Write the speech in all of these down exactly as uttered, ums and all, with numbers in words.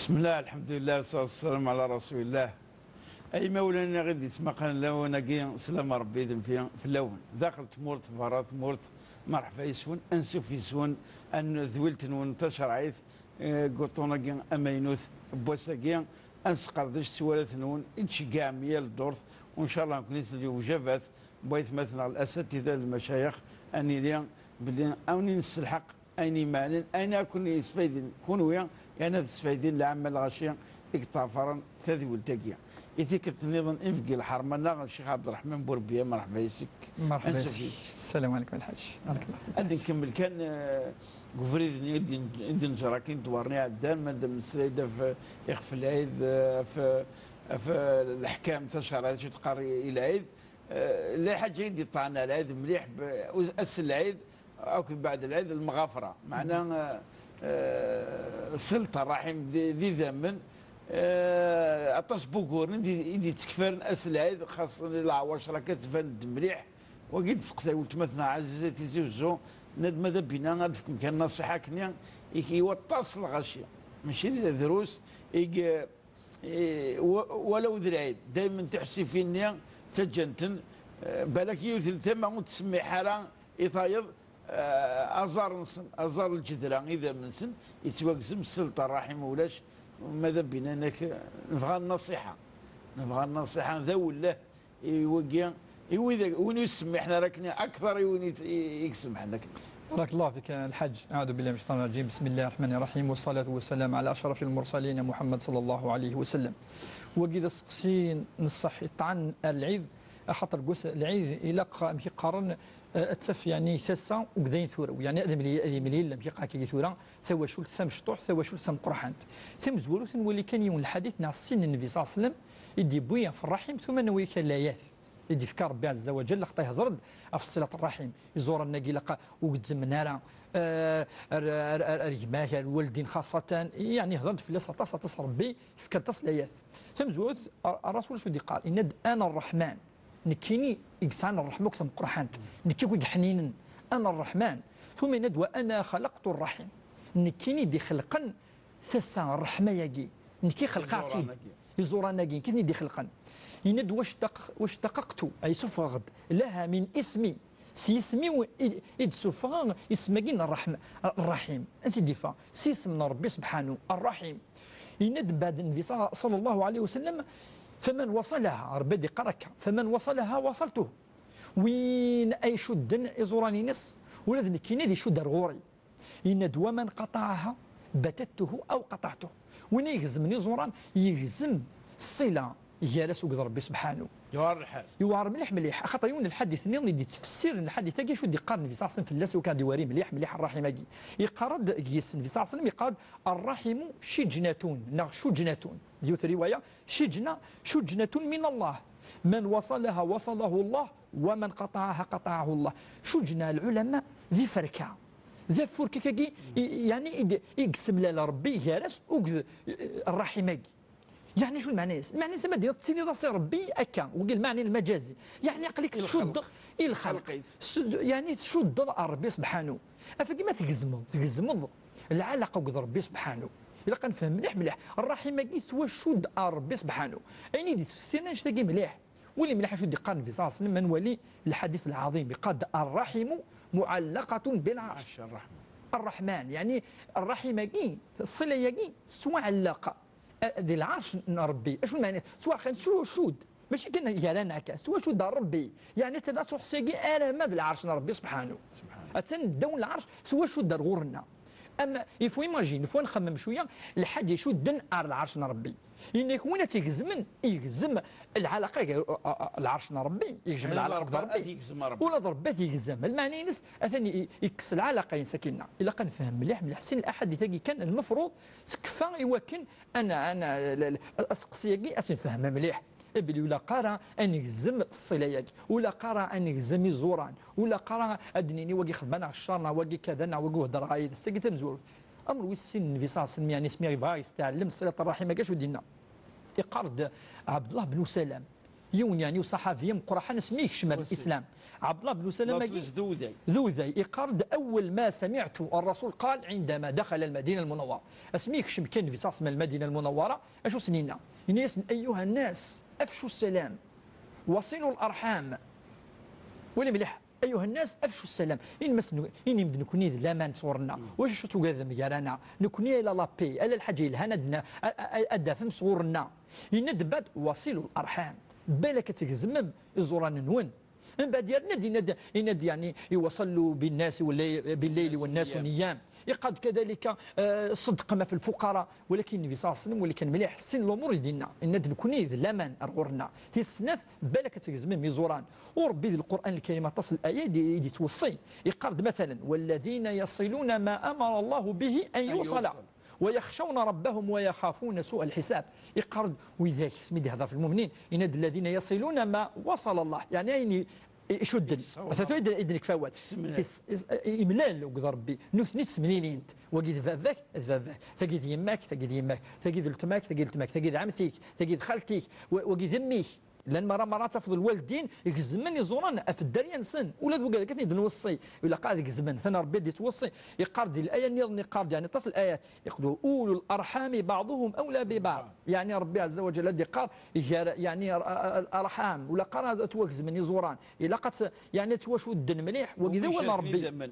Bismillah, alḥemdulillah, wassalatu wassalamu ɛla rasulillah. Ay imawlan-nneɣ i d-yettmaqalen lawan-agi, sslam n Ṛebbi d nnfi fell-awen. Daxel tmurt, berra tmurt, merḥba yes-wen, ansuf yes-wen, ad nwel-d tawwurt-nwen tacerɛit, eh, deg wuṭṭun-agi amaynut n wass-agi, ad nesqerdec ttwalat-nwen i d-tceggɛem yal ddurt, u ncallah nekkni s lewjabat n waytmaten neɣ lasatida d lmacayex, ad nili belli ad wen-nselḥeq ayen imeɛnen, ayen akk yesfaydin kunwi, yerna ad sfaydin lɛamma n lɣaci i yeṭṭafaren tadwilt-agi. I tikkelt nniḍen, i nbeggi lḥerma-nneɣ Ccix Ɛebderreḥman Burbiya, merḥba yes-k. Merḥba yes-k. Sslam ɛlikum a Lḥaǧ. Barakallah fik. Ad nkemmel kan, eh, deg ubrid-nni i d-, i d-neǧra akin ddwar-nni iɛeddan, ma d-nemmeslay-d ɣef ixef n lɛid, eh, ɣef, ɣef leḥkam tacerɛit acu teqqar i, i lɛid. Eh, lḥaǧa i d-iṭṭɛen lɛid mliḥ, b-, ass n lɛid, akked beɛd lɛid, lemɣafra. Meɛna, eh, eh, ṣilat ṛṛaḥim d, d idammen, eh, aṭas n wuguren i d-, i d-yettekfaren ass n lɛid, xaṣṣa leɛwacra akka tban-d mliḥ. Wagi d-testeqsay weltma-tneɣ Ɛaziza Tizi Wezzu, tenna-d ma d abina ad d-tefkem kan naṣiḥa akkenni i, i waṭas n lɣaci. Mačči d drus i, i, wa-, walaw d lɛid. Daymen tiḥessifin-nni ttaǧǧan-ten, eh, balak yiwet n tama ur tettsemmiḥ ara i tayeḍ, eh, aẓar-nsen, aẓar n lǧedra, idammen-nsen, yettwagzem ṣilat ṛṛaḥim ulac, ma d abina-nnek, eh, nebɣa nnaṣiḥa. Nebɣa nnaṣiḥa, d awellah i wigi, i wid, win ur yessemmiḥen ara akken, akteṛ i win i, i, i yessemḥen akken. Barakallahu fik a Lḥaǧ. أعوذ بالله من الشيطان الرجيم. بسم الله الرحمن الرحيم. والصلاة والسلام على أشرف المرسلين محمد صلى الله عليه وسلم. Wagi d aseqsi n ṣṣeḥ, iṭṭɛen ar lɛid, axaṭer deg wass n lɛid ilaq, amek i qqaren, eh, ad taf, yeɛni, tasa ugdayen turew, yeɛni ad imlil, ad imlil, amek i qqaren akka tura, tawacult tamecṭuḥt, tawacult tameqqrḥant. Tamezwarut, ad nwali kan yiwen lḥadit neɣ sin n Nnbi ṣalla Llahu ɛalayhi wa sallam i d-yewwi ɣef ṛṛaḥim, tumma ad nawi kan layat i d-yefka Ṛebbi ɛezza wa ǧell, axaṭer ihdeṛ-d ɣef ṣilat ṛṛaḥim. Iẓuran-agi ilaq ur gezzmen ara, eh, ar, ar, ar, ar gma-k, ar lwaldin xaṣṣatan, yeɛni ihdeṛ-d fell-as aṭas, aṭas Ṛebbi, yefka aṭas layat. Tamezwarut, a-, Ṛṛasul acu d-iqqar? Yenna-d: أنا الرحمن. Nekkini i yesɛan ṛṛeḥma akk tameqqrḥant. Nekki akk i yeḥninen. أنا الرحمن. Tumma yenna-d: وأنا خلقت الرحم. Nekkini i d-ixelqen tasa, ṛṛeḥma-agi. Nekki xelqeɣ-tt-id. Iẓuran-agi. Iẓuran-agi, nekki i ten-id-ixelqen. Yenna-d: واشتق-، واشتققت, ay suffɣeɣ-d, لها من اسمي. S yisem-iw i, i d-suffɣeɣ isem-agi n ṛṛeḥm-, ṛṛaḥim. Ansi d-yeffeɣ? S yisem n Ṛebbi subḥanu, ṛṛaḥim. Yenna-d mbeɛd Nnbi ṣalla-, ṣalla Llahu ɛalayhi wa sallam: فمن وصلها, Ṛebbi ad iqqar akka, فمن وصلها وصلته. Win ay icudden iẓuran-ines, ula d nekkini ad icudd ar ɣur-i. Yenna-d: ومن قطعها بتته أو قطعته. Win ay igezmen iẓuran, yegzem ṣṣila gar-as akked Ṛebbi subḥanu. Yewɛer lḥal. Yewɛer mliḥ, mliḥ. Axaṭer yiwen n lḥadit-nni i d-yettfessiren lḥadit-agi, acu d-iqqar Nnbi ṣalla Llahu ɛalayhi wa sallam fell-as, i wakken ad iwali mliḥ, mliḥ ṛṛaḥim-agi. Yeqqar-d deg-s Nnbi ṣalla Llahu ɛalayhi wa sallam, yeqqar-d: الرحم شجنة, neɣ شجنة. Di yiwet n riwaya: شجنة، شجنة من الله. من وصلها وصله الله، ومن قطعها قطعه الله. Cujna, lɛulama, d iferka. D afurk akkagi, i, yeɛni, i d-, i yessemlal Ṛebbi gar-as akked, eh, ṛṛaḥim-agi. Yeɛni acu lmeɛna-s? Lmeɛna-s, ma d-tiniḍ-as i Ṛebbi akka, wagi lmeɛna lmaǧazi. Yeɛni aql-ik tcuddeḍ i lxelq. Tcud-, yeɛni tcuddeḍ ar Ṛebbi subḥanu. Afagi ma tgezmeḍ, tgezmeḍ lɛalaqa akked Ṛebbi subḥanu. Ilaq ad nefhem mliḥ, mliḥ. Ṛṛaḥim-agi tettwacudd ar Ṛebbi subḥanu. Ayen i d-yettfessiren annect-agi mliḥ. Wali mliḥ acu d-iqqar Nnbi ṣalla Llahu ɛalayhi wa sallam, ma nwali lḥadit lɛaḍim, yeqqar-d: الرحم معلقة بالعرش. Ɛac ṛṛeḥma. Ṛṛeḥman, yeɛni ṛṛaḥim-agi, ṣṣila-agi tettwaɛelleq, eh, di lɛerc n Ṛebbi. Acu lmeɛna? Tettwaɛelleq, tettwacudd. Mačči kan gar-aneɣ akka, tettwacudd ar Ṛebbi. Yeɛni ad truḥ syagi alamma d lɛerc n Ṛebbi subḥanu. Subḥanu. Attan ddaw n lɛerc, tettwacudd ar ɣur-nneɣ. Am, il faut imaginer, il faut ad nxemmem cwiya, lḥaǧa icudden ar lɛerc n Ṛebbi. Yenna-k win ad tt-igezmen, igzem lɛalaqa gar, a, a, a, lɛerc n Ṛebbi, igzem lɛalaqa d Ṛebbi. Ula d Ṛebbi ad t-igzem. Lmeɛna-ines, atan i, i, ikkes lɛalaqa-ines akkinna. Ilaq ad nefhem mliḥ, mliḥ sin laḥadit-agi kan, lmefruḍ tekfa i wakken ad n-, ad n-, l-, l-, aseqsi-agi ad t-nefhem mliḥ. Ibli ur ilaq ara ad negzem ṣṣila-agi, ur ilaq ara ad negzem iẓuran, ur ilaq ara ad d-nini wagi xedmen-aɣ ccer, neɣ wagi kada, neɣ wagi ur heddreɣ ara yid-s. Tagi d tamezwarut. Amru wis sin, Nnbi ṣalla Llahu ɛalayhi wa sallam, yeɛni asmi yebɣa ad yesteɛlem ṣṣilat ṛṛaḥim-agi, acu d-yenna? Iqqar-d Ɛebdullah ben Usalam, Yiwen, yeɛni, uṣaḥabi ameqqran asmi yekcem ar Lislam. Ɛebdullah ben Salam-agi d uday. D uday. Iqqar-d: أول ما سمعت الرسول قال عندما دخل المدينة المنورة. Asmi yekcem kan Nnbi ṣalla Llahu ɛalayhi wa sallam Lmadina Lmunawwara, acu s-yenna? Yenna-yasen: أيها الناس أفشوا السلام وصلوا الأرحام. Wali mliḥ. أيها الناس أفشوا السلام. Inimasen, inimd nekni d laman sɣur-nneɣ. Wacu tugadem gar-aneɣ? Nekni ala la paix, ala lḥaǧa yelhan ad n-, a, a, a, ad d-tafem sɣur-nneɣ. Yenna-d mbeɛd: وصلوا الأرحام. Balak ad tgezmem iẓuran-nwen. Mbeɛd yerna-d, yenna-d, yenna-d, yeɛni, وصلوا بالناس والليل، بالليل والناس نيام. Iqqar-d كذلك, eh, ṣeddqem ɣef lfuqara. Walakin Nnbi ṣalla Llahu ɛalayhi wa sallam, walakin mliḥ, sin lumuṛ i d-yenna. Yenna-d nekni d laman ar ɣur-nneɣ. Tis snat, balak ad tgezmem iẓuran. U Ṛebbi di Lqur'an Lkarim aṭas n layat i, i d-yettweṣṣi. Iqqar-d, matalan: والذين يصلون ما أمر الله به أن يوصل ويخشون ربهم ويخافون سوء الحساب. Iqqar-d widak, asmi d-ihder ɣef lmumnin, yenna-d: الذين يصلون ما وصل الله. Yeɛni ayen i, i icudden. Ata tura i d-, i d-nekfa awal. Is-, is-, imlal akked Ṛebbi. Nutni ttemlilin-t. Wagi d baba-k, d baba-k. Tagi d yemma-k, tagi d yemma-k. Tagi d weltma-k, tagi d weltma-k. Tagi d ɛemti-k, tagi d xalti-k. Wa-, wagi d mmi-k. Llan merra, merra tafeḍ lwaldin gezmen iẓuran ɣef dderya-nsen. Ula d wigad akka i ten-id-nweṣṣi. Ilaq ad gezmen. Atan Ṛebbi ad d-yettweṣṣi. Iqqar-d di laya nniḍen, iqqar-d, yeɛni, aṭas n layat. Iqqar-d: أولو الأرحام بعضهم أولى ببعض. Yeɛni Ṛebbi ɛezza wa ǧalla ad d-iqqar gar, yeɛni, ar-, ar-, arḥam, ula qqar ad ttwagezmen iẓuran. Ilaq ad t-, yeɛni, ad ttwacudden mliḥ. Wagi d awal n Ṛebbi.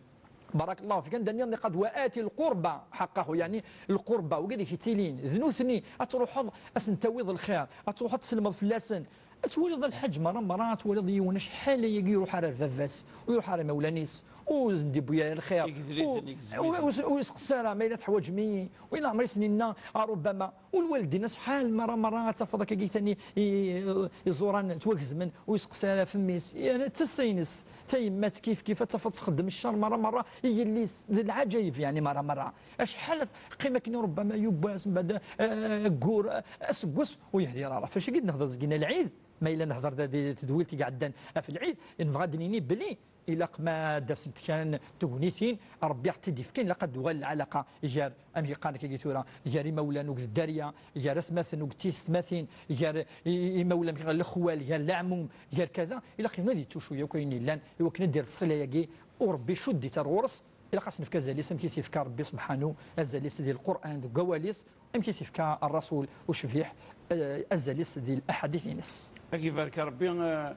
Barakallahu fik. Anda nniḍen iqqar-d: وآت القربى حقه. Yeɛni lqurba, wigad i k-yettilin, d nutni, ad truḥeḍ ad sen-tawiḍ lxir, ad truḥeḍ ad tselmeḍ fell-asen. Ad twaliḍ a lḥaǧ, merra, merra, ad twaliḍ yiwen acḥal ayagi iruḥ ar baba-s, ur iruḥ ar imawlan-is, ur sen-d-iwwi ara lxir, ur, ur, ur, ur iseqsa ara ma yella teḥwaǧem-iyi, u leɛmer i sen-yenna a Rubama, u lwaldin acḥal merra, merra ad tafeḍ akkagi tani i, i, iẓuran ttwagezmen, ur iseqsa ara ɣef mmi-s, yeɛni d tasa-ines, tayemmat kif kif ad tafeḍ txeddem ccer merra, merra i yelli-s, d lɛaǧayeb yeɛni merra, merra. Acḥal qqim akken i Rubama yiwwas, mbeɛd, eh, aggur, eh, aseggas, ur yehdir ara. Ɣef wacu i d-nehder zgina lɛid, ma yella nehder da di tedwilt i iɛeddan ɣef lɛid, nebɣa ad d-nini belli ilaq ma ad d-asent kra n tegnitin, Ṛebbi aɣ-tt-id-ifkan, ilaq ad d-tuɣal lɛalaqa gar, amek i qqaren akkagi tura, gar imawlan akked dderya, gar atmaten akked tiyessetmatin, gar i, i, imawlan akked lexwal, gar leɛmum, gar kada, ilaq ad yettucu yakk ayen yellan, i wakken ad d-irr ṣṣila-agi, u Ṛebbi icudd-itt ar ɣur-s, Ilaq ad s-nefk azal-is, amek i s-yefka Ṛebbi subḥanu azal-is di Lqur'an, deg wawal-is, amek i s-yefka Ṛṛasul ucbiḥ, eh, azal-is di laḥadit-ines. Ad k-ibarek Ṛebbi, eh,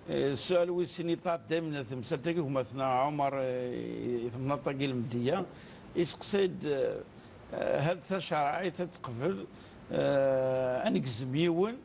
eh, ssual wis sin yeṭṭaɛet daymen temsalt-agi gma-tneɣ Ɛumar, eh, i temnaḍt-agi Lmeddiya, iseqsay-d, eh, eh, hal tacerɛit ad teqbel, eh, ad negzem yiwen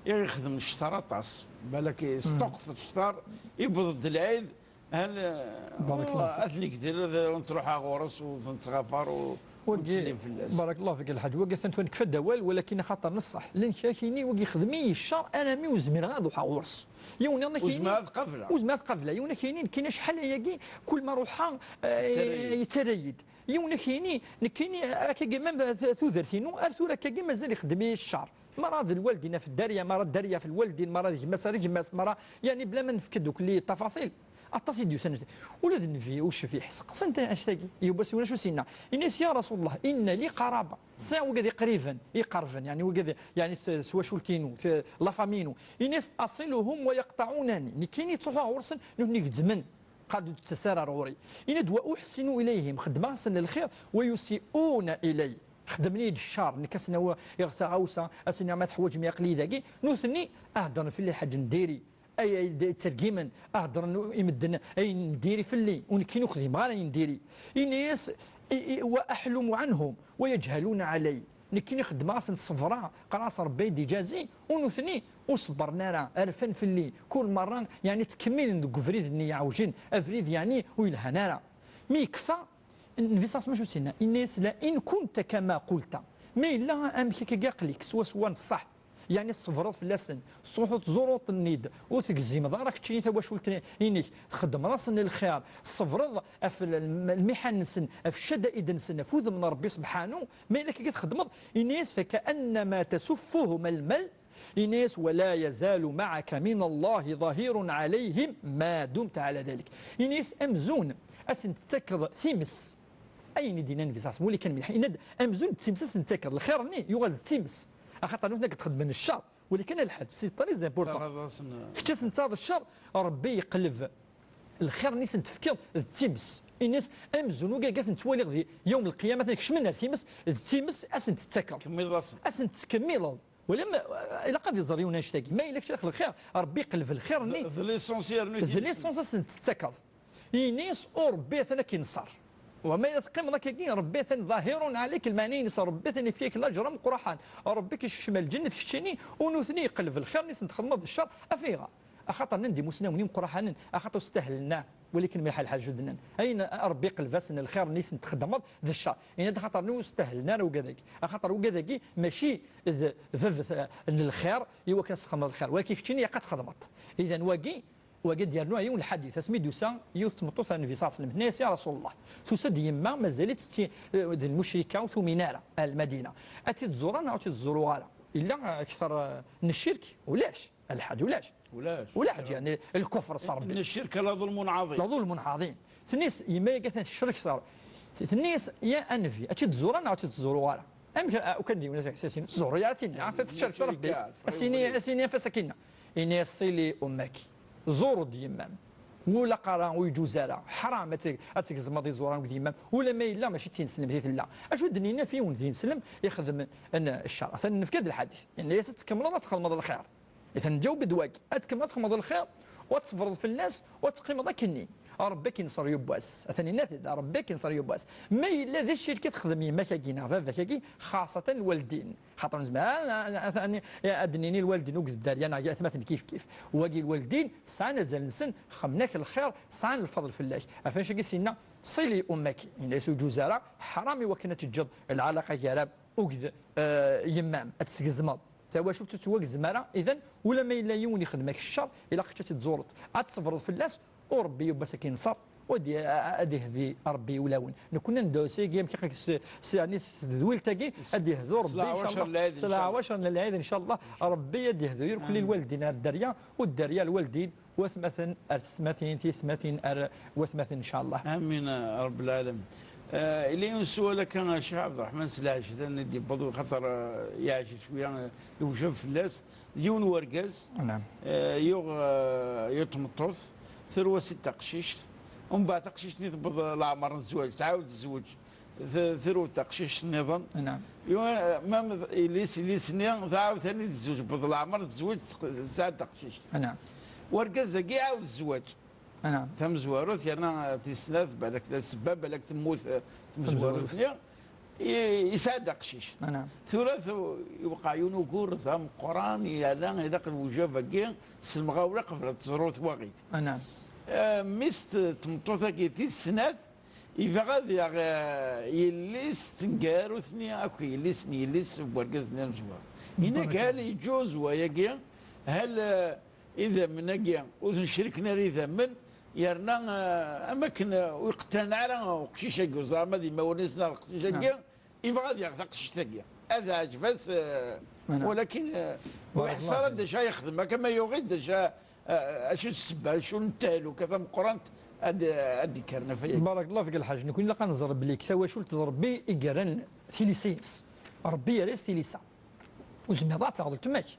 i ɣ-ixedmen cceṛ aṭas. Balak s ṭṭuqet n cceṛ, iwweḍ-d lɛid, Hal, eh, barakallahu fik. Ad t-negder, ad, ad nettruḥ ɣur-s u nettɣafar u, u nettsellim fell-as. Barakallahu fik a lḥaǧ, wagi atan tura nekfa-d awal, walakin axaṭer neṣṣeḥ. Llan kra kini wagi yexdem-iyi cceṛ, armi ur zmireɣ ad ruḥeɣ ɣur-s. Yiwen nniḍen ad k-yini, ur zmireɣ ad qableɣ. Ur zmireɣ ad qableɣ. Yiwen ad k-yini, nekkini acḥal ayagi, kul ma ruḥeɣ, eh, yettarra-yi-d. Yiwen ad k-yini, nekkini, akkagi, même t-, tudert-inu, ar tura akkagi mazal ixeddem-iyi cceṛ. Mara d lwaldin ɣef dderya, mara dderya ɣef lwaldin, mara d gma-s ar gma-s, mara, yeɛni bla ma nefk-d akk li tafaṣil. Aṭas i d-yusan. Ula d nnbi ucbiḥ, seqsan-t anect-agi. Yiwwas yiwen acu s-yenna? Yenna-yas: يا رسول الله، إن لي قرابة. Sɛiɣ wigad iqriben, iqerben, yeɛni wigad, yeɛni s, s wacult-inu, f-, la famille-inu. Yenna-yas: أصلهم ويقطعونني. Nekkini ttruḥuɣ ɣur-sen, nutni gezzmen. Qal ur d-ttas ara ar ɣur-i. Yenna-d: وأحسن إليهم. Xeddmeɣ-asen lxir, ويسيئون إلي. Xedmen-iyi-d cceṛ, nekk ad sen-awiɣ taɣawsa, ad sen-iniɣ ma teḥwaǧem-iyi aql-iyi dagi, nutni ad heddren fell-i lḥaǧa n diri, ay, ay d-, ttergimen, ad heddren i medden ayen n diri fell-i, u nekkini ur xdimeɣ ara ayen n diri. Ini-as, i, i, وأحلم عنهم ويجهلون علي. Nekkini xeddmeɣ-asen, ṣebreɣ, qqareɣ-as Ṛebbi ad yi-d-iǧazi, u nutni ur ṣebbren ara, rfan fell-i, kul merra, yeɛni ttkemmilen deg ubrid-nni iɛewjen, abrid yeɛni ur yelhan ara. Mi yekfa, Nnbi ṣalla Llahu ɛalayhi wa sallam acu s-yenna? Yenna-yas: لئن كنت كما قلت. Ma yella amek akka i aql-ik, swaswa n ṣṣeḥ. Yeɛni tṣebreḍ fell-asen, tettruḥuḍ tẓuruḍ-ten-id, ur tegzimeḍ ara keččini tawacult-inek, txeddmeḍ-asen lxir, tṣebreḍ ɣef l-, l-, lmiḥan-nsen, ɣef ccadaid-nsen, ɣef udem n Ṛebbi subḥanu, ma yella akka i txeddmeḍ, yenna-yas: فكأنما تسفهم المل. Yenna-yas: ولا يزال معك من الله ظهير عليهم ما دمت على ذلك. Yenna-yas amzun ad sen-tettakeḍ times. Ayen i d-yenna Nnbi ṣalla Llahu ɛalayhi wa sallam, wali kan mliḥ, yenna-d amzun d times ad sen-tettakeḍ, lxir-nni yuɣal d times. Axaṭer nutni ad k-d-xedmen cceṛ, Walakin a lḥaǧ, c'est très important. Terriḍ-asen. Kečč ad sen-taɣeḍ ccer, Rebbi yeqleb lxir-nni i sen-tefkiḍ d times. Ini-as, amzun ugagat nettwaliɣ di yawm lqiyama, atan kecmen ar times, d times ad sen-tettakeḍ. Tkemmileḍ-asen. Ad sen-tettkemmileḍ. Wala ma, ilaq ad iẓer yiwen annect-agi. Ma yella kečč daxel lxir, Rebbi yeqleb lxir-nni. D, d l'essence yernu d times. L'essence ad sen-tettakeḍ. Ini-as, u Rebbi atan ad k-inṣer. Wa ma yella teqqimeḍ akkagi, Rebbi atan ḍahirun ɛalik, lmeɛna-ines Rebbi atan yefka-k laǧer ameqqraḥan. Rebbi k-isekcem ar lǧennet keččini, u nutni yeqleb lxir-nni sen-txedmeḍ d ccer, af ayɣer? Axaṭer nnan-d imusnawen imeqqraḥanen, axaṭer ur stahlen ara, walakin mliḥ a lḥaǧ ur d-nnan. Ayen Rebbi iqleb-asen lxir-nni sen-txeddmeḍ d ccer. Yenna-d axaṭer ur stahlen ara ugad-agi. Axaṭer ugad-agi mačči d bab, eh, n lxir, i wakken ad s-txedmeḍ lxir. Walakin keččini ilaq ad txedmeḍ. Idan wagi, wagi ad d-yernu yiwen lḥadit. Asmi d-yusa yiwet tmeṭṭut ar Nnbi ṣalla Llahu ɛalayhi wa sallam, tenna-yas, ya Rasul Llah, tusa-d yemma, mazal-itt d ti-, eh, d lmucrika, ur tumin ara, ar Lmadina. Ad tt-id-tẓur neɣ ur tt-id-tẓur ara? Illa, eh, akter, eh, n ccirk? Ulac. A lḥaǧ, ulac. Ulac. Ulac, yeɛni, lkufr s Rebbi. Inna ccirka la ḍulmun ɛaḍim. La ḍulmun ɛaḍim. Tenna-yas yemma-agi atan tecrek s Rebbi. Tenna-yas, ya Nnbi, ad tt-id-tẓur neɣ ur tt-id-tẓur ara? Amek, a, ukan d yiwen, a s-, a s-, tẓur, ya tin, a, tecrek s Rebbi. A s-ini, a s-ini, a s-, akken-nni. Ini-as, ṣili ummak. Ẓur-d yemma-m. Ur ilaq ara, ur yeǧuz ara. Ḥram ad t-, ad tgezmeḍ iẓuran deg yemma-m. Ula ma yella mačči d tineslemt i tella. Acu d-nini ɣef yiwen d ineslem ixedmen ccer? Atan nefka-d lḥadit. Yenna-yas ad tkemmleḍ ad txedmeḍ lxir. Atan ǧaweb-d wagi. Ad tkemmleḍ ad txedmeḍ lxir, u ad tṣebreḍ fell-as, u ad teqqimeḍ akkenni. Rebbi ad k-inṣer yiwwas. Atan yenna-t-id, Rebbi ad k-inṣer yiwwas. Ma yella d ccirk i texdem yemma-k-agi neɣ baba-k-agi, xaṣatan lwaldin. Xaṭer nezmer ad, ad, ad, ad, ad d-nini lwaldin akked dderya neɣ atmaten kif kif. Wagi lwaldin sɛan azal-nsen, xedmen-ak lxir, sɛan lfeḍl fell-ak. Ɣef wacu-agi s-yenna, ṣili ummak. Yenna-yas ur yeǧuz ara, ḥram i wakken ad teǧǧeḍ lɛalaqa gar-am akked, eh, yemma-m, ad tt-tgezmeḍ. Tawacult ur tettwagzem ara, idan, ula ma yella yiwen ixdem-ak ccer, ilaq kečč ad t-id-tẓureḍ, ad tṣebreḍ fell-as, u Rebbi yiwwas ad k-inṣer, u ad, ad ihdi Rebbi ulawen. Nekkni ad neddu s-agi, amek i s-, s-, yeɛni s tedwilt-agi, ad ihdu Rebbi, s leɛwacr n lɛid, s leɛwacr n lɛid, ncallah. Rebbi ad ihdu irkelli lwaldin ar dderya, u dderya lwaldin, watmaten ar tetmatin, tiyetmatin ar watmaten, ncallah. Amin, a Rebbi lɛalamin. Eh, ila yiwen sswal akka, a Ccix Ɛebderreḥman, s lɛejlan i d-yewweḍ, xaṭer, eh, yeɛjel cwiya, eh, iwjeb fell-as. D yiwen wergaz, eh, yuɣ, eh, yiwet tmeṭṭut, terwa-s-id taqcict, umbeɛd taqcict-nni tewweḍ leɛmer n zzwaǧ, tɛawed tezweǧ. T-, terwel taqcict nniḍen. Naam. Yelli-s, yelli-s-nni tɛawed tani tezweǧ, wweḍ leɛmer tezweǧ, teq-, tesɛa-d taqcict. Naam. Wergaz-agi iɛawed zzwaǧ. Naam. Tamezwarut, yerna tis snat, balak la ssebba, balak temmut, eh, tmezwarut-nni, i-, yesɛa-d aqcic. Naam. Tura tu-, iwqeɛ yiwen ugur d ameqqran, yerna ilaq lwejab-agi s lemɣawla qbel ad teẓru twaɣit. Naam. Eh, mmi-s t-, tmeṭṭut-agi tis snat, Yebɣa ad yaɣ, eh, yelli-s tengar-utni akk, yelli-s n yelli-s n wergaz-nni amezwaru. Yenna-k hal yeǧǧuz wayagi, hal, eh, idammen-agi ur ten-criken ara idammen, yerna, eh, am akken, eh, ur iqettren ara uqcic-agi, ur ẓer ma d imawlan-is neɣ d uqcic-agi, yebɣa ad yaɣ taqcict-agi. Ad ɛǧeb-as, eh, walakin, eh, ur iḥṣa ara d acu ara yexdem, akka ma yuɣ-it d acu a-, Eh, acu d ssebba, acu n taluka tameqqrant ad, ad d-ikkren ɣef waya? Barakallahu fik a lḥaǧ, nekkni ilaq ad nẓer belli deg tawacult d Rebbi i yerran tilisa-ines. Rebbi yerra-yas tilisa. Ur zmireḍ ad taɣeḍ weltma-k,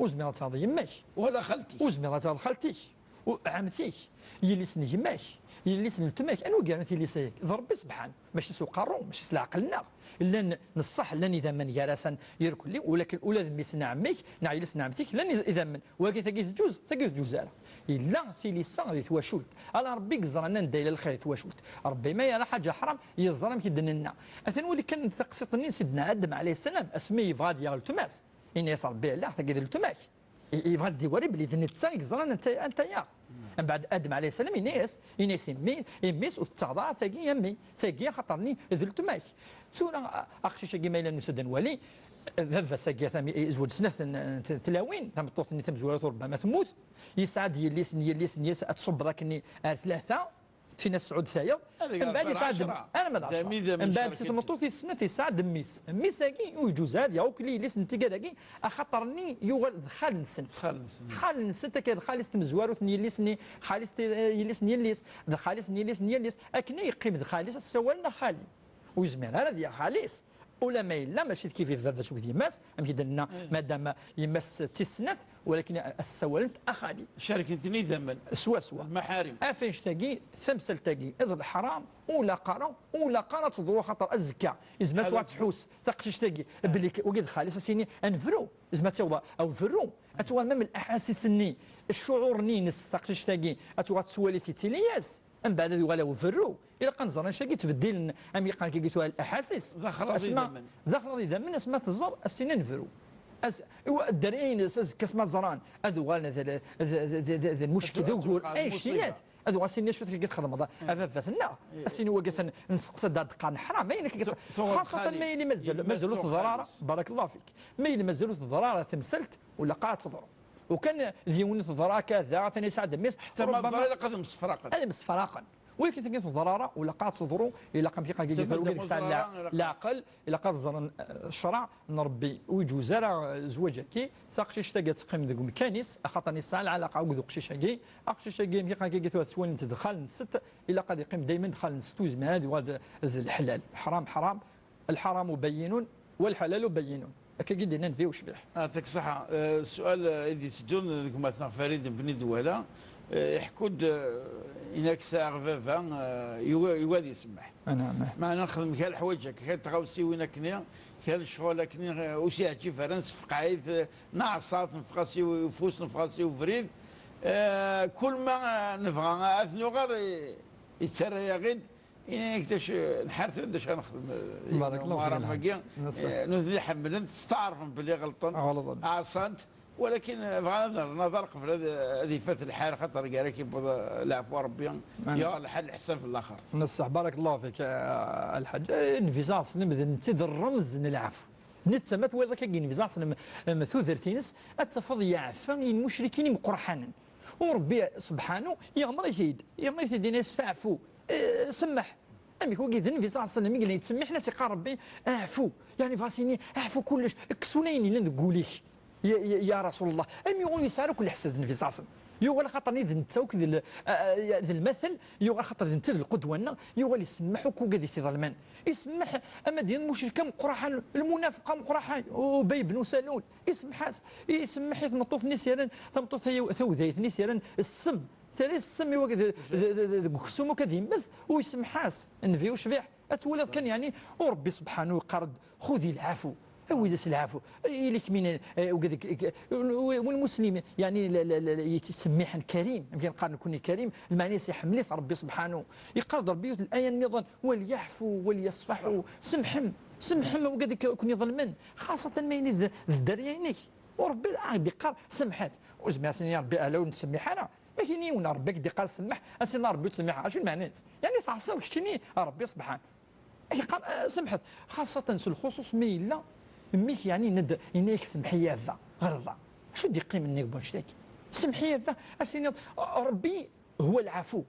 ur zmireḍ ad taɣeḍ yemma-k, wala xalti-k, ur zmireḍ ad taɣeḍ xalti-k, u-, ɛemti-k, yelli-s n gma-k, yelli-s n weltma-k, anwa i yerran tilisa-agi? D Rebbi sebḥan. Mačči s uqerru, mačči s leɛqel-nneɣ. Llan n ṣṣeḥ, llan idammen gar-asen irkelli, ulakin ula d mmi-s n ɛemmi-k, neɣ yelli-s n ɛemti-k, llan id-, idammen. Wagi tagi tǧuz, tagi ur tǧuz ara. Yella tilisa di twacult. Ala Rebbi i yeẓran anda yella lxir di twacult. Rebbi ma yerra ḥaǧa ḥram, yeẓra amek i d-nenna. Atan wali kan taqsiṭ-nni n Sidna Adem ɛalayhi ssalam, asmi yebɣa ad yaɣ weltma-s. Yenna-yas Rebbi, ala, tagi d weltma-k. I-, yebɣa ad s-d-iwali belli d netta i yeẓran anta, anta yaɣ. Mbeɛd Adem ɛalayhi ssalam, yenna-yas, yenna-yas i mmi, i mmi-s, ur tettaɣeḍ ara tagi a mmi, tagi axaṭer-nni d weltma-k. Tura, a-, aqcic-agi ma yella nusa-d ad nwali, baba-s-agi atan yezweǧ snat n, n, n tlawin, tameṭṭut-nni tamezwarut rubbama temmut, yesɛa-d yelli-s n yelli-s n yelli-s, ad tṣubbeḍ akkenni ar tlata, Tina tesɛud tayeḍ. Mbeɛd yesɛa-d, arma d ɛecṛa. Mbeɛd si tmeṭṭut tis snat yesɛa-d mmi-s. Mmi-s-agi ur yeǧuz ara ad yaɣ akk yelli-s n tigad-agi, axaṭer-nni yuɣal d xali-nsent. Xali-nsent. Xali-nsent, akka d xali-s tamezwarut n yelli-s-nni, xali-s ti-, yelli-s n yelli-s, d xali-s n yelli-s n yelli-s, akken ay yeqqim d xali-s, ad s-ssawalen a xali. Ur yezmir ara ad yaɣ xali-s. Ula ma yella mačči d kif i baba-s akked yemma-s, amek i d-nenna, madam yemma-s d tis snat, walakin ad ssawalent a xali. Cerken-ten idammen. Swaswa. Lmaḥarim. Af annect-agi, tamsalt-agi, d leḥram, ur ilaq ara, ur ilaq ara ad teḍru, axaṭer azekka, izmer ad tuɣal tḥus taqcict-agi, belli k-, wagi d xali-s, ad s-yini, ad nebru, izmer ad tt-yaweḍ a uberru, ad tuɣal même l'aḥasis-nni, ccuɛur-nni-ines taqcict-agi, ad tuɣal tettwali-t yettili-yas. Mbeɛd ad yuɣal a uberru, ilaq ad nẓer annect-agi ttbeddilen, am yeqqar kagi tura, l'aḥasis. D axlaḍ idammen. D axlaḍ idammen, asma teẓẓer, as-inin berru. As-, iwa-, dderya-ines, azekka asma ẓran, ad uɣalen d, d, d lmuckil, d ugur, annect-inat. Ad uɣal s-inin acu kagi txedmeḍ, a baba-tneɣ. As-inin wagi atan nseqsa-d ad qqaren ḥram, ayen akka. Xaṣṣatan ma yili mazal, mazal ur teḍra ara, barakallahu fik. Ma yili mazal ur teḍra ara temsalt, ur ilaq ara ad teḍru. Ukan d yiwen i teḍra akka, da, atan yesɛa-d mmi-s, ḥtta ma teḍra, ilaq ad msefraqen. Ad msefraqen. Walakin tagi teḍra ara, ur ilaq ad teḍru, ilaq amek i qqaren, ilaq leɛqel, ilaq ad ẓren, eh, ccṛeɛ n Ṛebbi, ur yeǧuz ara, eh, zzwaǧ-agi, taqcict-agi ad teqqim deg umkan-is, axaṭer yesɛa lɛalaqa akked uqcic-agi, aqcic-agi amek i qqaren, tura ttwalint d xali-nsent, ilaq ad yeqqim daymen d xali-nsent, ur yezmir ad yuɣal d, d leḥlal. Ḥram, ḥram, الحرام بين والحلال بين. Akkagi d-yenna Nnbi ucbiḥ. Ɛṭik ṣṣeḥḥa. Eh, ssual, eh, i d-itteddun deg umatneɣ Farid n Bni Dwala, eh, iḥekku-d, eh, inak sɛiɣ baba, eh, yugi, yugi ad isemmeḥ. Anɛam. Meɛna nexdem kra leḥwayeǧ akka, kra tɣawsiwin akkenni, kra lecɣal akkenni, eh, ur s-yeɛǧib ara, nsefqeɛ-it, eh, neɛṣa-t, neffeɣ-as i ufus, neffeɣ-as i ubrid. Eh, kul ma, eh, nebɣa ad t-nuɣal, eh, yettarra-yaɣ-id. Ini-ak d acu, nḥar tura d acu ara nexdem, eh, barakallahu fik, lḥaǧ. Nutni ḥemmlen-t, steɛṛfen belli ɣelṭen, ɛṣan-t, walakin, eh, bɣan ad nerren aḍar qbel ad, ad ifat lḥal, xaṭer gar-ak yewweḍ, eh, leɛfu n Ṛebbi, yuɣ lḥal leḥsab n laxert. Neṣṣeḥ, barakallahu fik, eh, lḥaǧ. Eh, Nnbi ṣalla Llahu ɛalayhi wa sallam d netta i d rremz n leɛfu. Netta ma twalaḍ akka Nnbi ṣalla Llahu ɛalayhi wa sallam, em, tudert-ines, ad tafeḍ yeɛfa i lmucrikin imeqraḥanen. U Ṛebbi subḥanu yeɣmer-it-id, yeɣmer-it-id, yenna-yas: "Feɛfu, eh, semmeḥ." Amek wagi d Nnbi ṣalla Llahu ɛalayhi wa sallam i yella yettsemmiḥ, la s-iqqar Ṛebbi: "Aɛfu." Yeɛni bɣa s-yini: "Aɛfu kullec, kkes ula ayen yellan deg wul-ik, ya, ya, ya Rasul Llah." Am yuɣal ur yesɛi ara akk leḥsad Nnbi ṣalla Llahu ɛalayhi wa sallam. Yuɣal axaṭer-nni d netta akk d l-, eh, eh, d lmatel, yuɣal axaṭer d netta d lqudwa-nneɣ, yuɣal isemmeḥ akk ugad i t-iḍelmen. Isemmeḥ ama d yiwen mucrik ameqraḥan, lmunafeq ameqraḥan, Ubay ibn Salul. Isemmeḥ-as, isemmeḥ i tmeṭṭut-nni s-yerran, tameṭṭut tayew-, tawdayt-nni s-yerran ssem. Terra ssem i wak-, d-, d-, d-, deg uksum akk ad yemmet, u isemmeḥ-as. Nnbi ucbiḥ. Ad twaliḍ kan, yeɛni, u Ṛebbi subḥanu yeqqar-d: "Xudi lɛafu." Awi-d-as lɛafu. Ili-k min, eh, wagad-, eh, wal muslim, yeɛni, la, la, la, la, yettsemmiḥen karim. Amek neqqar nekkni karim? Lmeɛna-s iḥemmel-it Ṛebbi subḥanu. Yeqqar-d Ṛebbi yiwet n laya nniḍen: "Walyaɛfu, walyasfaḥu." Semḥem, semḥem wagad i k-, ken-iḍelmen. Xaṣatan ma yili d, d dderya-inek. U Ṛebbi a ɣ-d-iqqar: "Semḥet." Ur zmireɣ ad s-iniɣ i Ṛebbi: "Ala, ur nettsemmiḥ ara." Ma k-yini yiwen Ṛebbi a k-d-iqqar: "Semmeḥ", ad s-tiniḍ i Ṛebbi: "Ur ttsemmiḥ ara." Acu lmeɛna-s? Yeɛni teɛṣiḍ keččini Ṛebbi ṣebḥan. A k-iqqar: "Eh, semḥet." Xaṣatan s lxuṣuṣ mi yella mmi-k, yeɛni yenna-d, yenna-yak: "Semmeḥ-iyi a baba, ɣelḍeɣ." Acu d-iqqimen nnig wannect-agi? "Semmeḥ-iyi a baba", ad s-tiniḍ: "Ṛebbi huwa lɛafu.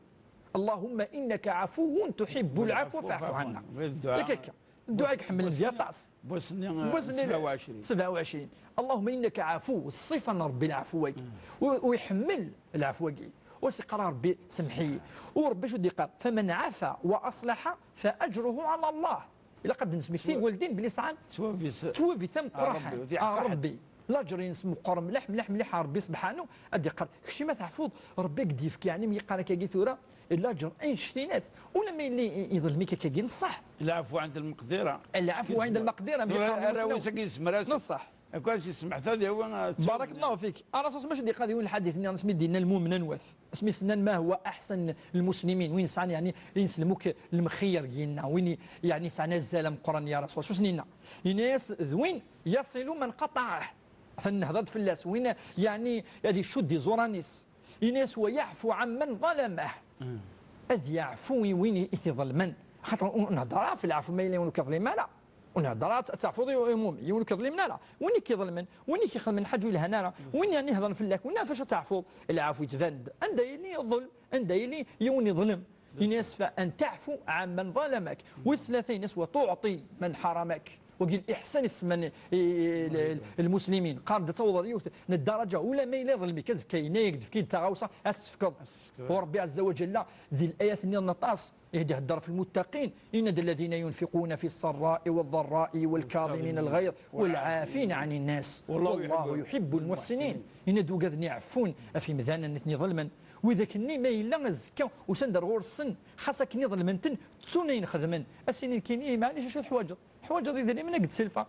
Allahumma innaka ɛafuwun tuḥibbu lɛafwa fa'fu ɛanna." Yak akka. Dduɛa i iḥemmlen di aṭas. N wass-nni, eh, sebɛa u ɛecrin. Sebɛa u ɛecrin. Allahumma innaka ɛafu, ṣṣifa n Ṛebbi lɛafu-agi. U, u iḥemmel lɛafu-agi. U as-iqqar Ṛebbi: "Semmeḥ-iyi." U Ṛebbi acu d-iqqar? "Faman ɛafa wa aṣlaḥa fa ajruhu ɛala Llah." Ilaq ad d-nesmekti i iwaldin belli sɛan ttwabi tameqqraḥ a Ṛebbi. Laǧer-ines meqqer mliḥ, mliḥ, mliḥ a Ṛebbi subḥanu. Ad d-iqqar: "Kečč ma teɛfuḍ, Ṛebbi ad k-d-yefk." Yeɛni mi yeqqar akkagi tura, laǧer annect-inat. Ula ma yella i-, iḍlem-ik akkagi n ṣṣeḥ. Lɛafu ɛend lmeqdira. Lɛafu ɛend lmeqdira, mi tura yeqqar arraw-is agi yezmer-as. N ṣṣeḥ. Akka s-isemmeḥ, ad yawi, ah, barakallahu fik. Ṛṛasul mačči d-iqqar yiwen lḥadit-nni, asmi d-yenna lmumen anwa-t? Asmi s-nnan: "Ma huwa aḥsan lmuslimin", win yesɛan, yeɛni, inselmen akk lemxeyyer deg-inna, win i-, yeɛni, yesɛan azal ameqqran, ya Rasul. Acu s-nenna? Yenna-yas: "D win yasilu man qataɛah." Atan nehder-d fell-as, win, yeɛni, ad icudd iẓuran-is. Yenna-yas: "Wa yaɛfu ɛamman ḍalamah." Ad yeɛfu i win i, i t-iḍelmen. Axaṭer ur, ur nhedder ara ɣef lɛafu ma yella win ur k-iḍlim ara. Ur nhedder ara ad, ad teɛfuḍ i, i umumi, yiwen ur k-iḍlimen ara. Win i k-iḍelmen, win i k-ixedmen lḥaǧa ur yelhan ara, win yeɛni ihedren fell-ak, win ɣef acu ad teɛfuḍ? Lɛafu yettban-d. Anda yili ḍelm, anda yili yiwen iḍlem. Yenna-yas: "Fa an taɛfu ɛamman ḍalamak." Wis tlata yenna-yas: "Wa tuɛṭi man ḥaramak." Wagi l-iḥsan i semman i, i, i, l-, lmuslimin. Qqaren-d ad taweḍ ɣer yiwet n ddaraǧa, ula ma yella iḍlem-ik azekka, yenna-yak-d efk-iyi-d taɣawsa, ad s-tefkeḍ. Ad s-tefkeḍ. U Rebbi ɛezza wa ǧalla, di l-ayat-nniḍen aṭas, i d-ihedder ɣef lmuttaqin, yenna-d: الذين ينفقون في السراء والضراء والكاظمين الغيظ والعافين عن الناس والله يحب المحسنين. Yenna-d: wigad-nni iɛeffun ɣef yimdanen i ten-iḍelmen. Widak-nni ma yella azekka usan-d ar ɣur-sen, xas akken iḍelmen-ten, ttun ayen xedmen. A s-inin kini: maɛlic, acu teḥwaǧeḍ? Teḥwaǧeḍ idrimen ad k-d-silfeɣ.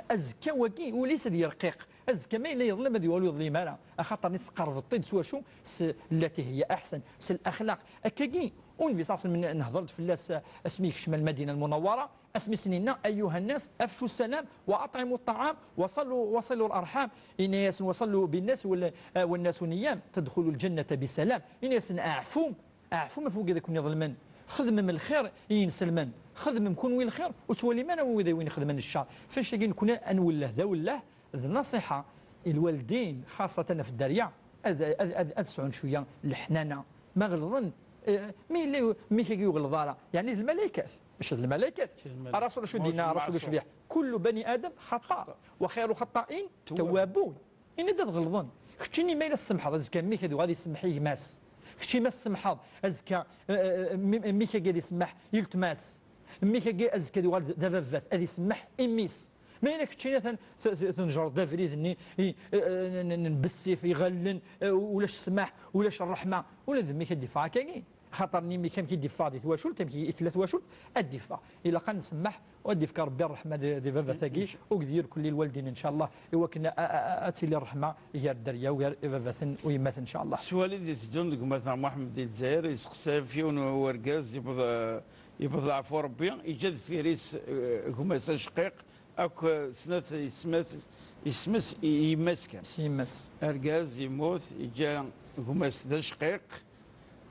Azekka wagi ul-is ad yerqiq. Azekka ma yella yeḍlem ad yuɣal ur yeḍlim ara. Axaṭer-nni tesqerbeḍ-t-id s wacu? S التي هي أحسن, s laxlaq. Akkagi, u Nnbi صلى الله عليه وسلم nehder-d fell-as, eh, asmi yekcem Lmadina Lmunawwara, asmi sen-yenna: أيها الناس أفشوا السلام وأطعموا الطعام وصلوا، وصلوا الأرحام. Yenna-yasen: وصلوا بالناس وال-، eh, والناس نيام تدخلوا الجنة بسلام. Yenna-yasen: أعفوا Ɛfum ɣef wigad i ken-iḍelmen. Xedmem lxir i yinselmen. Xedmem kunwi lxir, ur ttwalim ara wid i wen-ixedmen ccer. F annect-agi nekni ad nwelleh d awelleh d nnaṣiḥa i lwaldin, xaṣatan ɣef dderya, ad, ad, ad, ad sɛun cwiya n leḥnana. Ma ɣelḍen, eh, mi yella mmi-k-agi ur iɣelleḍ ara, yeɛni d lmalaykat. Mačči d lmalaykat. Mačči d lmalaykat. Ṛṛasul acu d-yenna? Ṛṛasul acu d-yenna? كل بني آدم خطاء وخير الخطائين التوابون. Yenna-d ad ɣelḍen. Keččini ma yella tsemḥeḍ, azekka mmi-k ad yuɣal ad isemmeḥ i gma-s. Kečči ma tsemḥeḍ, azekka, eh, eh, mmi-, mmi-k-agi ad isemmeḥ i weltma-s. Mmi-k-agi azekka ad yuɣal d, d ababat, ad isemmeḥ i mmi-s. Ma yella keččini atan t-, t-, tnejreḍ-d abrid-nni i, eh, eh, n, n, n bessif, iɣallen, eh, ulac ssmaḥ, ulac ṛṛeḥma, ula d mmi-k ad d-iffeɣ akkagi. Axaṭer-nni mmi-k amek i d-iffeɣ di twacult, amek i tella twacult, ad d-iffeɣ. Ilaq ad nsemmeḥ, u ad d-ifk Ṛebbi ṛṛeḥma di, di baba-tagi, u deg yir kulli lwaldin, ncallah, i wakken a, a, a, ad tili ṛṛeḥma gar dderya u gar ibabaten u yemmaten, ncallah. Sswal i d-iteddun deg umateɣ Muḥemmed di Lezzayer, yesteqsa ɣef yiwen n urgaz, yewweḍ, yewweḍ leɛfu Ṛebbi, yeǧǧa deffir-is, eh, gma-s acqiq, akk, eh, snat yesma-s, yesma-s i yemma-s kan. S yemma-s. Argaz yemmut, yeǧǧa gma-s d acqiq,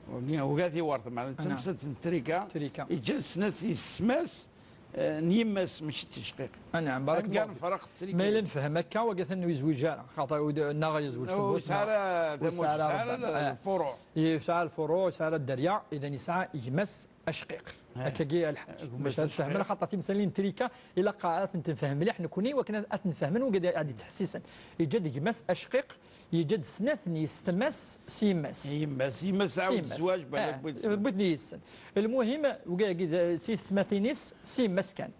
Wagi, wagi ad iwerḍ, meɛna d tamsalt n trika. Trika. Yeǧǧa-d snat yesma-s, eh, n yemma-s, mačči d ticqiq. Anɛam, barak Allahu fik. Nefreq trika. Ma yella nefhem akka, wagi atan ur yezwiǧ ara, xaṭer ur d-, neɣ yezweǧ fell-as, neɣ ur yesɛa ara tamurt, ur yesɛa ara lfuruɛ. Yesɛa lfuruɛ, yesɛa ara dderya, idan yesɛa gma-s acqiq. Eh. Akkagi a lḥaǧ. Gma-s acqiq. Maca ad tfehmen, xaṭer timsalin n trika, ilaq ad tent-nefhem mliḥ nekni, wakken ad, ad ten-fehmen wigad i d-ittḥessisen. Yeǧǧa-d gma-s acqiq, Yeǧǧa-d snat n yessetma-s s yemma-s. Yemma-s, yemma-s tɛawed zzwaǧ, bala, ah, wwin-ten yid-sen. Lmuhim, wigi d tiyessetmatin-is s yemma-s kan.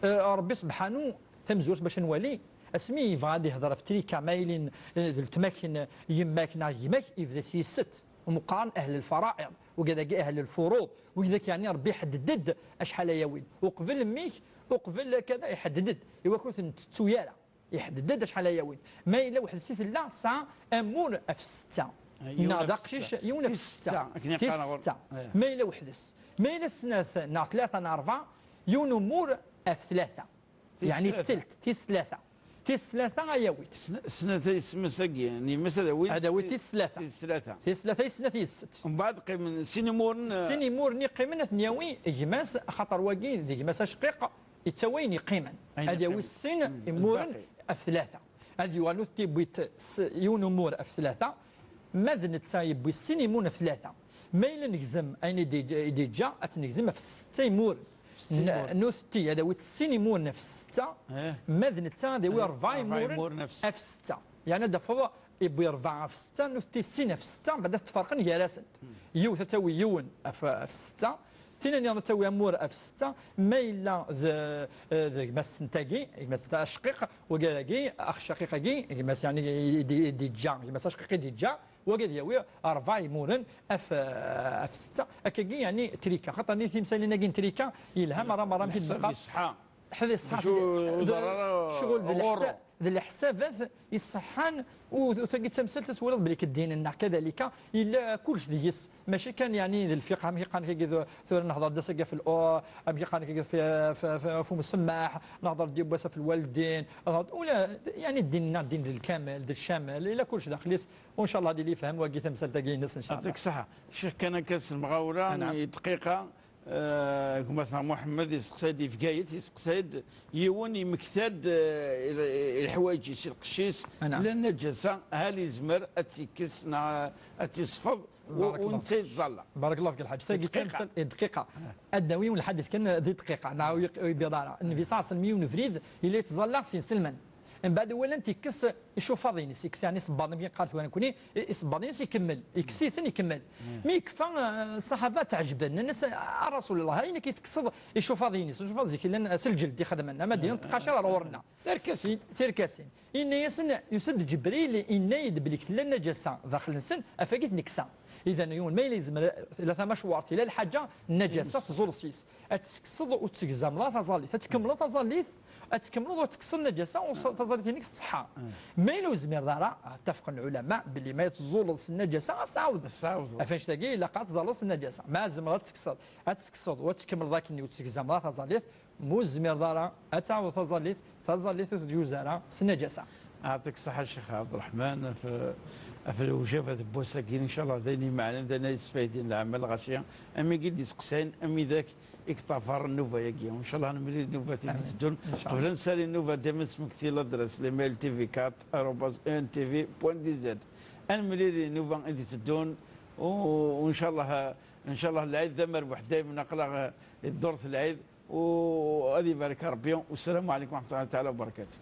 Eh, Ṛebbi sebḥanu, tamezwarut bac ad nwali, asmi yebɣa ad ihder ɣef trika, ma ilin, eh, d letma-k n yemma-k neɣ gma-k, yebda s yesset. Umeqqran ahl lfara'iḍ, wigad-agi ahl lfuruḍ, wigad-agi yeɛni Ṛebbi iḥedded-d acḥal ay awin. Uqbel mmi-k, uqbel kada, iḥedded-d, i wakken ur ten-tettu ara. Iḥedded-d acḥal ay awin. Ma yella weḥd-s i tella, tesɛa amur ɣef setta. Neɣ d aqcic, yiwen ɣef setta. Tis setta. Ma yella weḥd-s. Ma yella snat, neɣ tlata, neɣ ṛebɛa, yiwen umur ɣef tlata. Yeɛni tlata. Tis tlata. Tis tlata ay awit. Snat yessetma-s-agi, n yemma-s ad awin. Ad awit tis tlata. Tis tlata. Tis tlata i snat yesset. Mbeɛd qqimen sin imuren. Sin imuren i qqimen ad ten-yawi gma-s, axaṭer wagi d gma-s acqiq. Yettawi ayen yeqqimen. Ad yawi sin imuren ɣef tlata. Ad yuɣal nutenti yewwi-t s-, yiwen umur ɣef tlata. Ma d netta yewwi sin imuren ɣef tlata. Ma yella negzem ayen i d-, i d-yeǧǧa, ad t-negzem ɣef setta imuren. Nutenti ad awint sin imuren ɣef setta. Ma d netta ad yawi rebɛa imuren ɣef setta. Yeɛni ad d-tafeḍ yewwi rebɛa ɣef setta, nutenti sin ɣef setta, mbeɛd ad t-ferqen gar-asent. Yiwet ad tawi yiwen ɣef, ɣef setta, tin nniḍen ad tawi amur ɣef setta, ma yella d, d gma-s n tagi, gma-s n acqiq, wagi-agi, ax caqiq-agi, gma-s yeɛni i d-, i d-yeǧǧa, gma-s acqiq i d-yeǧǧa, wagi ad yawi rebɛa imuren ɣef, ɣef setta, akkagi yeɛni trika, xaṭer nni timsalin-agi n trika, yelha merra merra mi t-id-neqqar. Ḥbes, ḥbes, ur ḍerrer ara ccɣel d ɣur-, leḥsa-, d leḥsabat iṣeḥḥan, u, u tagi d tamsalt ad twaliḍ belli ddin-nneɣ kadalika yella kullec deg-s, mačči kan yeɛni d lfiqh, amek i qqaren kagi d-, tura nehder-d ass-agi ɣef l-, amek i qqaren kagi fi, fi, fi, ɣef umsemmaḥ, nehder-d yiwwas ɣef lwaldin, nehder-d, ula, yeɛni ddin-nneɣ ddin d lkamel, d ccamel, yella kullec daxel-is, u ncallah ad yili yefhem wagi tamsalt-agi-ines, ncallah. Yeɛṭik ṣṣeḥḥa. Ccix kan akka s lemɣawla, i dqiqa, Eh, gma-tneɣ Muḥemmed yesteqsay-d i Bgayet, yesteqsay-d yiwen, yemmekta-d eh, i leḥwayeǧ-is, i lqecc-is, tella nnaǧasa, hal yezmer ad tt-yekkes neɣ ad tt-yesfeḍ, u netta yettẓalla. Barakallah fik lḥaǧ. Tagi d tamsalt, eh, dqiqa. Ad d-nawi yiwen lḥadit kan di dqiqa, neɣ ur yebbiḍ ara. Nnbi ṣalla Llahu ɛalayhi wa sallam, yiwen ubrid, yella yettẓalla s inselmen. Mbeɛd walan-t yekkes icufaḍ-ines, yekkes yeɛni isebbaḍen, amek yeqqar tura nekni, i-, isebbaḍ-ines ikemmel, yekkes-iten ikemmel. Mi yekfa, eh, ṣṣaḥaba tɛejben, nnan-as, "A Rasul Allah, ayen akka i tekkseḍ icufaḍ-ines?" Icufaḍ zik llan s lǧeld i xedmen, ama d tqacer ar ɣur-nneɣ. Tirkasin. I-, tirkasin. Inna-yasen, yusa-d Ǧebril, inna-yi-d belli tella nnaǧasa daxel-nsen, af-agi i t-neksa. Idan, yiwen ma yella yezmer, tella tamacwart, tella lḥaǧa, nnaǧasa tẓul s-is. Ad tekkseḍ ur tettgzameḍ ara taẓallit. Ad tkemmleḍ taẓallit, ad tkemmleḍ ur tekkseḍ nnaǧasa, u s-, taẓallit-inek tṣeḥḥa. Ma yella ur tezmireḍ ara, ttafqen lɛulama belli ma teẓẓuleḍ s nnaǧasa, ad tɛawdeḍ. Ad tɛawdeḍ. Af annect-agi, ilaq ad tẓalleḍ s nnaǧasa. Ma tzemreḍ ad tekkseḍ, ad tekkseḍ u ad tkemmleḍ akken ur tettgzameḍ ara taẓallit, ma ur tezmireḍ ara ad tɛawdeḍ taẓallit, taẓallit ur tjuz ara s nnaǧasa. Ɛṭik ṣṣeḥḥa a Ccix Ɛebderreḥman ɣef, ɣef lewjabat n wass-agi, ncallah d ayen imeɛnen, d ayen ay yesfaydin leɛmal lɣaci, am wigi d-iseqsayen, am widak i yeṭṭafaren nnuba-agi. Ncallah ad nemlil nnubat i d-iteddun. Qbel ad nsali nnuba, dima ad nesmekti l'adresse, l'email T V quatre arobase E N T V point D Z. Ad nemlil nnuba i d-iteddun, u, u ncallah, ncallah lɛid d amerbuḥ daymen, aql-aɣ di ddurt lɛid, u ad ibarek Rebbi. Wassalamu ɛalaykum wa rahmatullahi taɛala wa barakatuh.